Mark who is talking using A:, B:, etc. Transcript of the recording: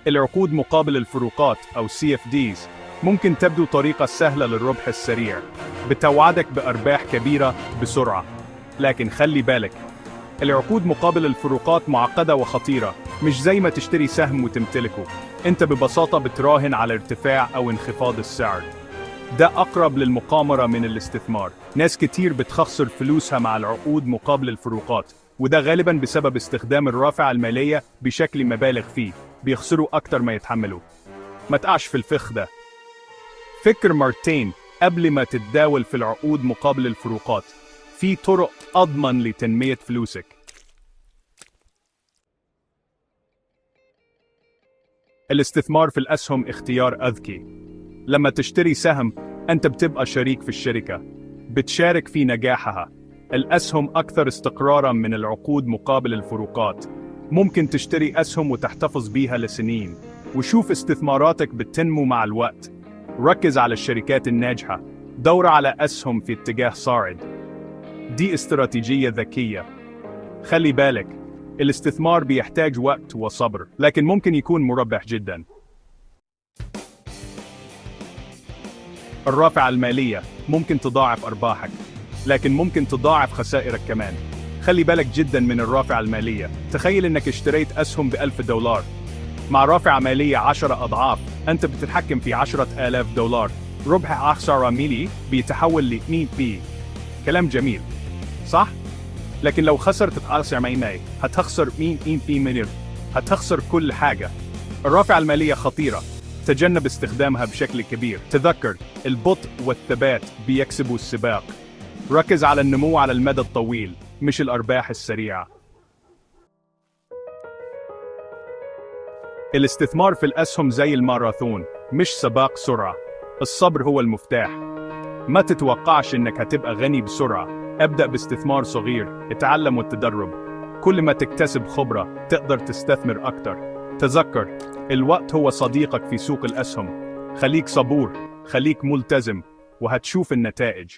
A: العقود مقابل الفروقات أو CFDs ممكن تبدو طريقة سهلة للربح السريع، بتوعدك بأرباح كبيرة بسرعة. لكن خلي بالك، العقود مقابل الفروقات معقدة وخطيرة، مش زي ما تشتري سهم وتمتلكه. انت ببساطة بتراهن على ارتفاع أو انخفاض السعر. ده أقرب للمقامرة من الاستثمار. ناس كتير بتخسر فلوسها مع العقود مقابل الفروقات، وده غالبا بسبب استخدام الرافعة المالية بشكل مبالغ فيه، بيخسروا أكتر ما يتحملوا. ما تقعش في الفخ ده. فكر مرتين قبل ما تتداول في العقود مقابل الفروقات. في طرق أضمن لتنمية فلوسك. الاستثمار في الأسهم اختيار أذكي. لما تشتري سهم، أنت بتبقى شريك في الشركة، بتشارك في نجاحها. الأسهم أكثر استقراراً من العقود مقابل الفروقات. ممكن تشتري أسهم وتحتفظ بيها لسنين، وشوف استثماراتك بتنمو مع الوقت. ركز على الشركات الناجحة، دور على أسهم في اتجاه صاعد. دي استراتيجية ذكية. خلي بالك، الاستثمار بيحتاج وقت وصبر، لكن ممكن يكون مربح جدا. الرافعة المالية ممكن تضاعف أرباحك، لكن ممكن تضاعف خسائرك كمان. خلي بالك جدا من الرافعة المالية. تخيل إنك اشتريت أسهم ب1000 دولار. مع رافعة مالية 10 أضعاف، أنت بتتحكم في 10,000 دولار. ربح 10 ميلي بيتحول ل 100 بي. كلام جميل، صح؟ لكن لو خسرت 10 مية هتخسر 100 بي مليون، هتخسر كل حاجة. الرافعة المالية خطيرة، تجنب استخدامها بشكل كبير. تذكر، البطء والثبات بيكسبوا السباق. ركز على النمو على المدى الطويل، مش الأرباح السريعة. الاستثمار في الأسهم زي الماراثون، مش سباق سرعة. الصبر هو المفتاح. ما تتوقعش إنك هتبقى غني بسرعة. ابدأ باستثمار صغير، اتعلم وتدرب. كل ما تكتسب خبرة تقدر تستثمر أكتر. تذكر، الوقت هو صديقك في سوق الأسهم. خليك صبور، خليك ملتزم، وهتشوف النتائج.